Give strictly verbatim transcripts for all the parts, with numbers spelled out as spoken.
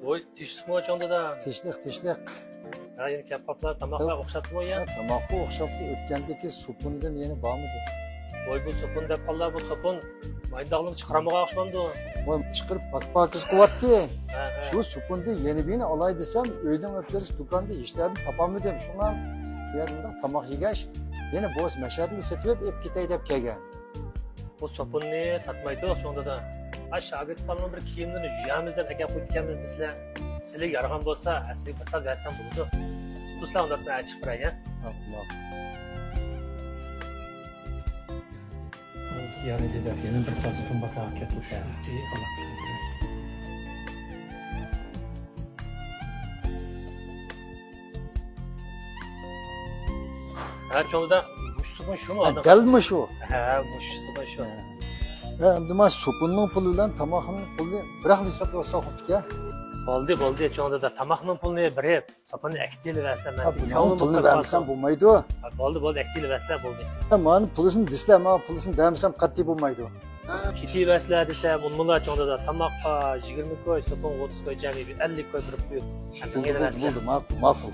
ۋوي، تىنچلىقمۇ چوڭ دادا؟ تىنچلىق، تىنچلىق. ھە، يەنە كەپ قاپلا، تاماقلار ئوخشاپتىمۇ يا؟ ھە، تاماققۇ ئوخشاپتۇ. ئۆتكەندىكى سوپۇندىن يەنە بارمىدى؟ ۋوي، بۇ سوپۇن دەپ قاللا، بۇ سوپۇن ماينداغلىنى چىقىرالمىغان ئوخشىمامدۇ؟ ۋوي، چىقىرىپ پاك-پاكىز قىلىۋاتتى. ھە، ھە. شۇ سوپۇننى يەنە بىرنى ئالاي دېسەم، ئۆيدىن ئۆتكۈزۈش دۇكاندا ھېچ نەردىن تاپالمىدىم. شۇڭا بۇ يەردە تاماق يېگەچ، يەنە بولسا مەشەدىن سېتىۋېلىپ ئېلىپ كېتەي دەپ كەلگەن. بۇ سوپۇننى ساتمايدۇ، چوڭ دادا. ئا، شاگىرت بالىنىڭ بىر كىيىملىرىنى يۇيامىز دەپ ئەكەپ قويىدىكەنمىز دېسىلە. سىلىگە يارىغان بولسا، سىلىگە بىر تال بەرسەم بولىدۇ. تۇتۇسىلا ئۇنداق مەن چىقىپ بېرەي، ھە؟ ماقۇل، ماقۇل. يەنە دېدى، يەنە بىر تال سوپۇن باكاغا كەتتى. ھە، چوڭ دادا، مۇشۇ سوپۇن شۇمۇ ھە، ئاداش؟ دەل مۇشۇ. ھە، مۇشۇ سوپۇن شۇ. ھە. ھە، ئەمدى مانا سوپۇننىڭ پۇلى بىلەن تاماقنىڭ پۇلىنى بىراقلا ھېسابلىۋالساق بوپتىكەن. بولدى، بولدى، چوڭ دادا، تاماقنىڭ پۇلىنى بېرىپ، سوپۇننى ئەكېتىۋەرسىلە، مەن ھە، سىزگە بۇنىڭ كۆڭلۈم پۇلىنى بېرىمسەم بولمايدۇ؟ ھە، بولدى، بولدى، ئەكېتىۋەرسىلە، بولدى. ھە، مانا پۇلىسىنى دېسىلە، مانا پۇلىسىنى بەرمىسەم قەتئىي بولمايدۇ. كېتىۋەرسىلە دېسە، بولمىلا چوڭ دادا، تاماققا يىگىرمە كوي، سوپۇنغا ئوتتۇز كوي، جەمئىي بىر ئەللىك كوي بېرىپ قويۇپ، ھە، بولدى، بولدى، مېڭىۋەرسىلە. بولدى، ماقۇل، ماقۇل.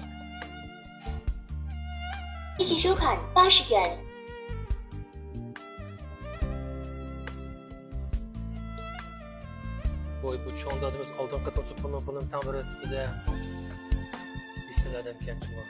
ۋوي، بۇ چوڭ دادىمىز ئالدىنقى قېتىم سوپۇننىڭ پۇلىنى تەڭ بېرىۋېتىپتۇ-دە. ئېسىل ئادەمكەن جۇمۇ.